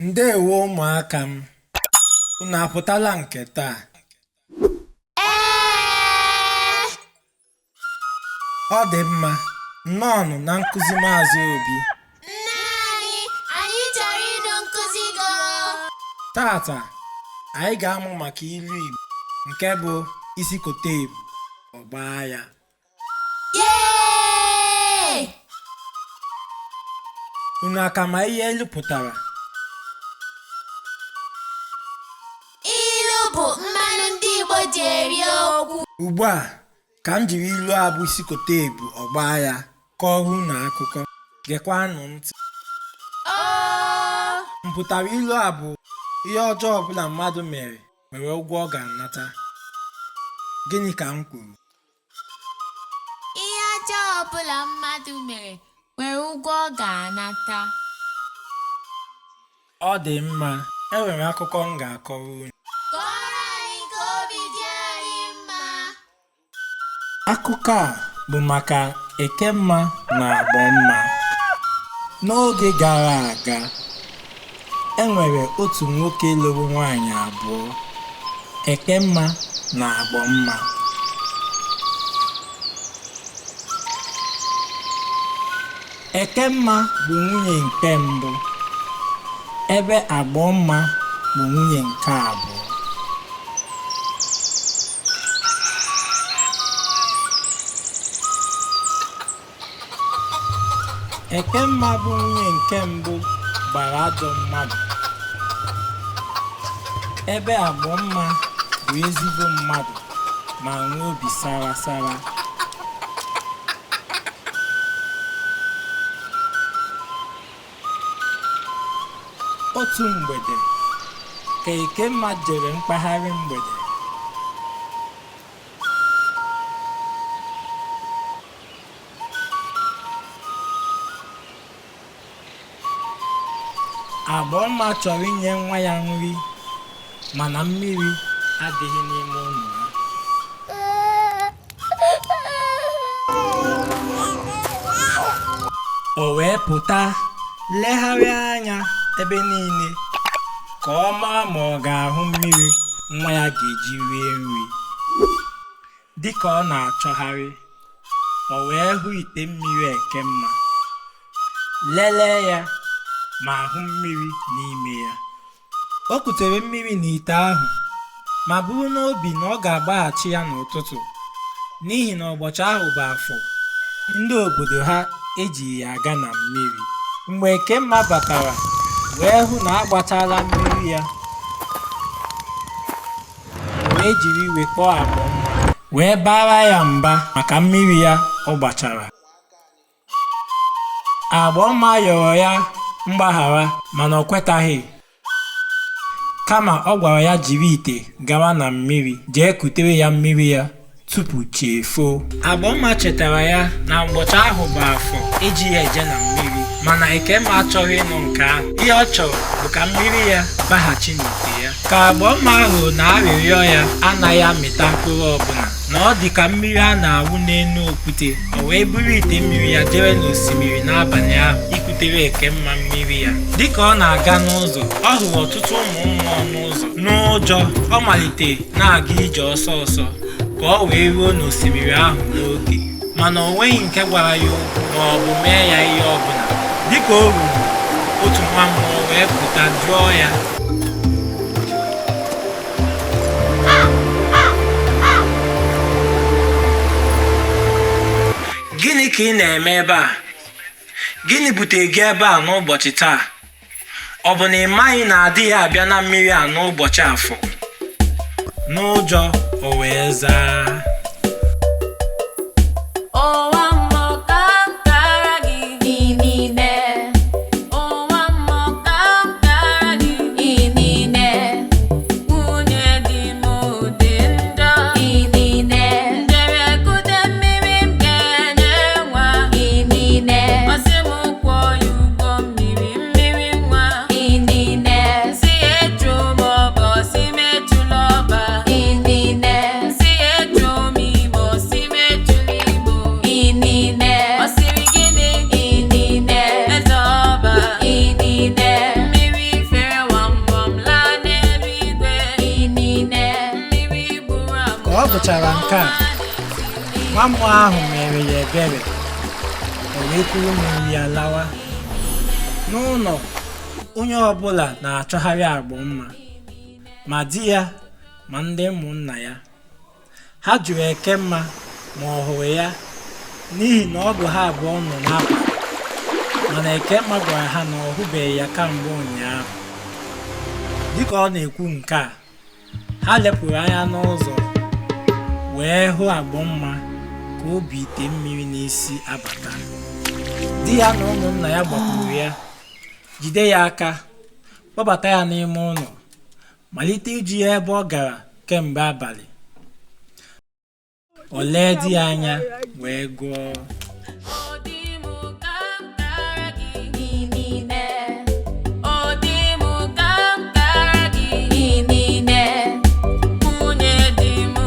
Ndewo ụmụaka m. Unu apụtala nke taa? Ee! Ọ dị mma. Nnọọnụ na nkụzi Maazị Obi. Nna anyị, anyị chọrọ ịnụ nkụzi gị. Tata, anyị ga-amụ maka ilu Igbo nke bụ isi kote ebu, ọ gbaa ya. Yee! Unu aka ma ihe ilu pụtara? Ilu bụ mmanụ ndị Igbo ji eri okwu. Ugbu a, ka m jiri ilu a bụ isi kote ebu ọ gbaa ya kọọrọ unu akụkọ. Gekwanụ ntị. Oo! Mpụtara ilu a bụ ihe ọjọọ ọbụla mmadụ mere nwere ụgwọ ọ ga-anata. Gịnị ka m kwuru? Ihe ọjọọ ọbụla mmadụ mere nwere ụgwọ ọ ga-anata. Ọ dị mma, e nwere akụkọ m ga-akọrọ unu. Kọọrọ anyị ka obi dị anyị mma. Akụkọ a bụ maka Ekemma na Agbọmma. N'oge gara aga, e nwere otu nwoke lụrụ nwaanyị abụọ, Ekemma na Agbọmma. Ekemma bụ nwunye nke mbụ, ebe Agbọmma bụ nwunye nke abụọ. Ekemma bụ nwunye nke mbụ gbara ajọ mmadụ, ebe Agbọmma bụ ezigbo mmadụ ma nwee obi sara sara. Otu mgbede, ka Ekemma jere mkpagharị mgbede, Agbọmma chọrọ inye nwa ya nri mana mmiri adịghị n'ime ụlọ ha. O wee pụta legharịa anya ebe niile ka ọ maa ma ọ ga-ahụ mmiri nwa ya ga-eji rie nri. Dịka ọ na-achọgharị, o wee hụ ite mmiri Ekemma, lelee ya ma hụ mmiri n'ime ya. O kutere mmiri n'ite ahụ ma buru n'obi na ọ ga-agbaghachi ya n'ụtụtụ n'ihi na ụbọchị ahụ bụ afọ ndị obodo ha ejighị ya aga na mmiri. Mgbe Ekemma batara wee hụ na agbachala mmiri ya, o wee jiri iwe kpọọ Agbọmma wee baara ya mba maka mmiri ya ọ gbachara. Agbọmma yọrọ ya mgbaghara mana o kwetaghị, kama ọ gwara ya jiri ite gawa na mmiri jee kutere ya mmiri ya tupu chi efoo. Agbọmma chetara ya na ụbọchị ahụ bụ afọ ejighị eje na mmiri, mana Ekemma achọghị ịnụ nke ahụ. Ihe ọ chọrọ bụ ka mmiri ya baghachi n'ite ya. Ka Agbọmma hụrụ na arịrịọ ya anaghị amịta mkpụrụ ọbụla, na ọ dị ka mmiri a na-awụ n'elu okwute, o wee buru ite mmiri ya jere n'osimiri n'abalị ahụ ikutere Ekemma mmiri ya. Dịka ọ na-aga n'ụzọ, ọ hụrụ ọtụtụ ụmụ mmụọ n'ụzọ. N'ụjọ, ọ malite na-aga ije ọsọ ọsọ ka ọ wee ruo n'osimiri ahụ n'oge, mana o nweghị nke gwara ya okwu ma ọ bụ mee ya ihe ọbụla. Dịka o ruru, otu nwa mmụọ wee pụta jụọ ya, gịnị ka ị na-eme ebe a? Gịnị butere gị ebe a n'ụbọchị taa? Ọ bụ na ị maghị na adịghị abịa na mmiri a n'ụbọchị afọ? N'ụjọ, o wee zaa, Ụwa mmụọ ka m kara gị Inine, ụwa mmụọ ka m kara gị inine, nwunye di m dị njọ inine, njere kute mmiri m ga-enye nwa inine, ọ sị m kwụọ ya ụgwọ mmiri mmiri nwa inine, nsị ya echu m ọba ọ sị m echula ọba inine, nsị ya echu nke a, nwa mmụọ ahụ mere ya ebere, o wee kuru mmiri ya lawa. N'ụlọ, onye ọbụla na-achọgharị Agbomma, ma di ya ma ndị ụmụnna ya. Ha jụrụ Ekemma ma ọ hụrụ ya n'ihi na ọ bụ ha abụọ nọ n'abalị, mana Ekemma gwara ha na ọ hụbeghị ya kamgbe ụnyaahụ. Dịka ọ na-ekwu nke a, ha lepụrụ anya n'ụzọ wee hụ Agbomma ka o bu ite mmiri n'isi abata. Di ya na ụmụnna ya gbakwuru ya, jide ya aka, kpọbata ya n'ime ụlọ, malite ịjụ ya ebe ọ gara kemgbe abalị. O lee di ya anya wee gụọ. Ọ dị m ka m kara gị. Inine, Ọ dị m ka m kara gị. inine, Nwunye di m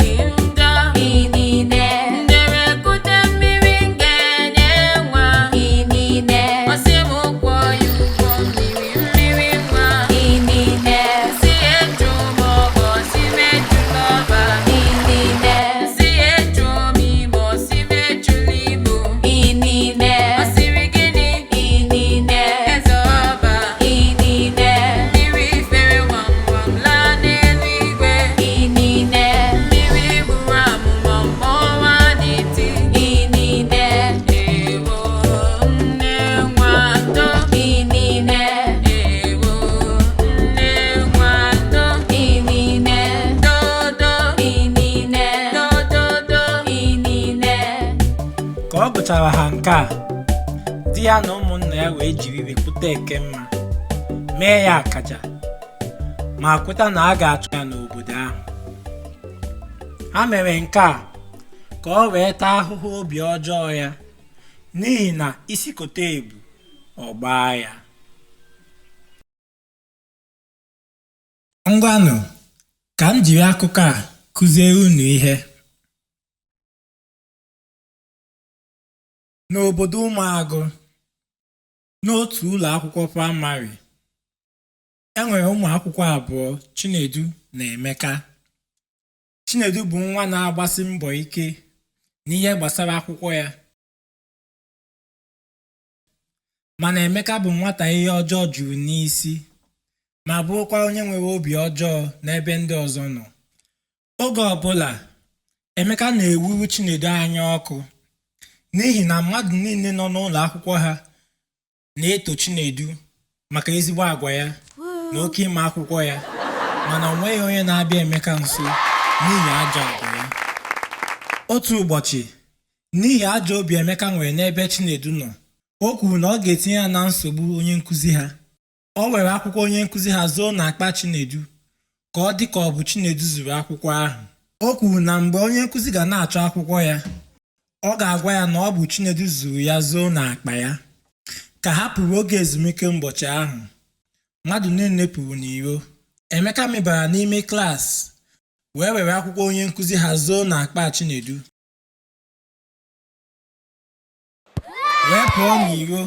dị njọ. inine, Njere kute mmiri m ga-enye nwa. inine, Ọ sị m kwụọ ya ụgwọ mmiri mmiri nwa. inine, Sị eju m ọgọ, sị m ejula ọba. inine, Sị eju m ime, sị m ejula imo. inine, Ọ sịrị gịnị? inine, Eze ọba. inine, Mmiri fere nwam nwam laa n'eluigwe. inine, Mmiri gburu amụma ọnwa n'iti. inine, Ewo nne nwado. inine, Ewo nne nwado. inine, Dodo inine, dododo. inine. Ka ọ gụchara ha nke a, di ya na ụmụnna ya wee jiri iwe kpụta Ekemma, mee ya akaja, ma kweta na a ga-achụ ya n'obodo ahụ. Ha mere nke a ka ọ wee taa ahụhụ obi ọjọọ ya n'ihi na isi kote ebu, ọ gbaa ya. Ngwanụ, ka m jiri akụkọ a kụziere unu ihe. N'obodo Ụmụagụ, n'otu ụlọ akwụkwọ praịmarị, e nwere ụmụ akwụkwọ abụọ, Chinedu na Emeka. Chinedu bụ nwa na-agbasi mbọ ike n'ihe gbasara akwụkwọ ya, mana Emeka bụ nwata ihe ọjọọ juru n'isi ma bụrụkwa onye nwere obi ọjọọ n'ebe ndị ọzọ nọ. Oge ọbụla, Emeka na-ewuru Chinedu anya ọkụ n'ihi na mmadụ niile nọ n'ụlọ akwụkwọ ha na-eto Chinedu maka ezigbo agwa ya na oke ịma akwụkwọ ya, mana o nweghị onye na-abịa Emeka nso n'ihi ajọ agwa ya. Otu ụbọchị, n'ihi ajọ obi Emeka nwere n'ebe Chinedu nọ, o kwuru na ọ ga-etinye ya na nsogbu onye nkụzi ha. O were akwụkwọ onye nkụzi ha zoo n'akpa Chinedu ka ọ dị ka ọ bụ Chinedu zuru akwụkwọ ahụ. O kwuru na mgbe onye nkụzi ga na-achọ akwụkwọ ya, ọ ga-agwa ya na ọ bụ Chinedu zuru ya zoo n'akpa ya. Ka ha pụrụ oge ezumike ụbọchị ahụ, mmadụ niile pụrụ n'iro. Emeka mịbara n'ime klaasị wee were akwụkwọ onye nkụzi ha zoo n'akpa Chinedu, wee pụọ n'iro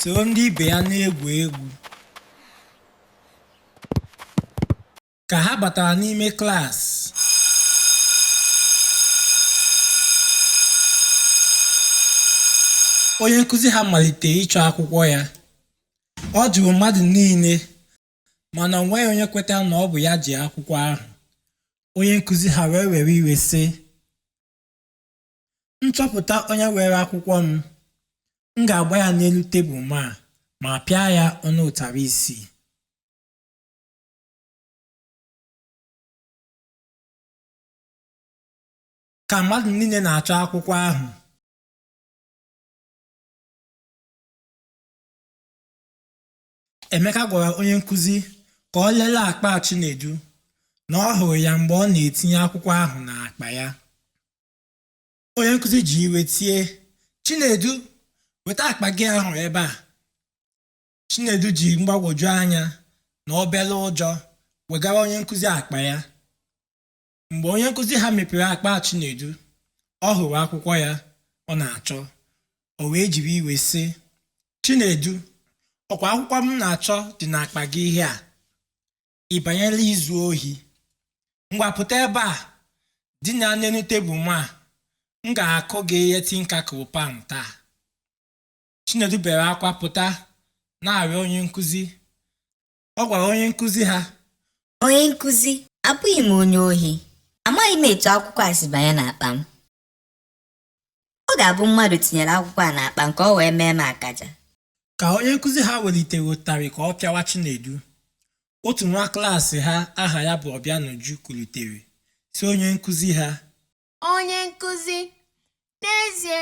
soro ndị ibe ya na-egwu egwu. Ka ha batara n'ime klaasị, onye nkụzi ha malitere ịchọ akwụkwọ ya. Ọ jụrụ mmadụ niile mana o nweghị onye kwetara na ọ bụ ya ji akwụkwọ ahụ. Onye nkụzi ha wee were iwe sị, "Nchọpụta onye were akwụkwọ m, m ga-agba ya n'elu tebụl m a ma pịa ya ọnụ ụtarị isii." Ka mmadụ niile na-achọ akwụkwọ ahụ, Emeka gwara onye nkụzi ka ọ lelee akpa Chinedu na ọ hụrụ ya mgbe ọ na-etinye akwụkwọ ahụ n'akpa ya. Onye nkụzi ji iwe tie, "Chinedu, weta akpa gị ahụ ebe a." Chinedu ji mgbagwoju anya na obere ụjọ wegara onye nkụzi akpa ya. Mgbe onye nkụzi ha mepere akpa Chinedu, ọ hụrụ akwụkwọ ya ọ na-achọ. O wee jiri iwe sị, "Chinedu, ọkwa akwụkwọ m na-achọ dị n'akpa gị ihe a. Ị banyela izu ohi. Ngwa pụta ebe a Dinaa n'elu tebụl m a, m ga-akụ gị ihe tinka kụrụ pan taa. Chinedu bere akwa pụta na-arịọ onye nkụzi. Ọ gwara onye nkụzi ha, Onye nkụzi, abụghị m onye ohi. Amaghị m etu akwụkwọ a si banye n'akpa m. Ọ ga-abụ mmadụ tinyere akwụkwọ a n'akpa m ka ọ wee mee m akaja. Ka onye nkụzi ha welitere ụtarị ka ọ pịawa Chinedu, otu nwa klaasị ha aha ya bụ Obianuju kwulitere sị onye nkụzi ha, Onye nkụzi, n'ezie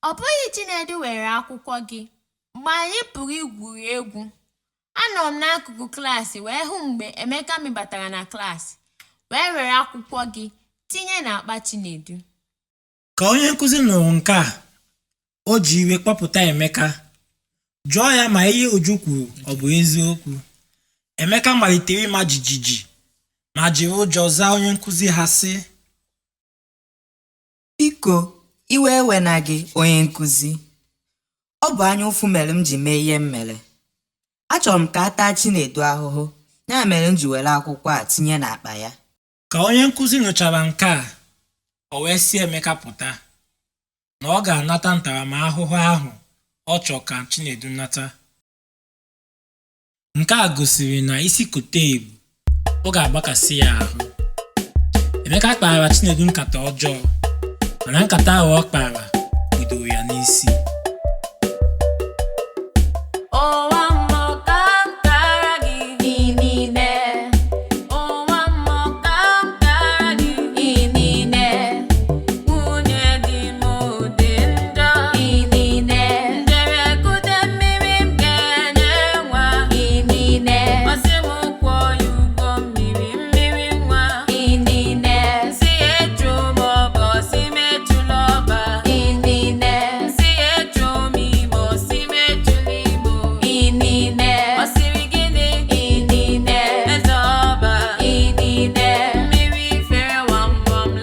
ọ bụghị Chinedu were akwụkwọ gị mgbe anyị pụrụ igwuri egwu. Anọ m n'akụkụ klaasị wee hụ mgbe Emeka mịbatara na klaasị wee were akwụkwọ gị tinye n'akpa Chinedu. Ka onye nkụzi nụrụ nke a, o ji iwe kpọpụta Emeka, jụọ ya ma ihe Uju kwuru ọ bụ eziokwu. Emeka malitere ịma jijiji ma jiri ụjọ zaa onye nkụzi ha sị, Biko, iwe ewena gị, onye nkụzi. Ọ bụ anya ụfụ mere m ji mee ihe m mere. Achọrọ m ka a taa Chinedu ahụhụ, ya mere m ji were akwụkwọ a tinye n'akpa ya. Ka onye nkụzi nụchara nke a, o wee sị Emeka pụta, na ọ ga-anata ntaramahụhụ ahụ ọ chọ ka Chinedu nata. Nke a gosiri na isi kote ebu, ọ ga-agbakasị ya ahụ. Emeka kpara Chinedu nkata ọjọọ, mana nkata ahụ ọ kpara bidoro ya n'isi. Ụwa mmụọ ka m kara gị Inine, ụwa mmụọ ka m kara gị inine, nwunye di m dị njọ inine, njere kute mmiri m ga-enye nwa inine, ọ sị m kwụọ ya ụgwọ mmiri mmiri nwa inine, nsị ya echu m ọba ọ sị m echula ọba inine, nsị ya echu m ime ọ sị m echula imo inine, ọ sịrị gịnị inine, eze ọba inine, mmiri fere wam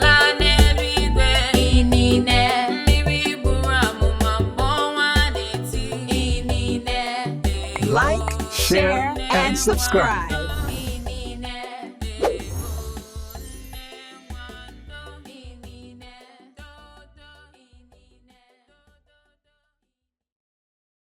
laa n'elu igwe inine, mmiri gburu amụma mgbe ọnwa na-eti inine. Like, share, and subscribe.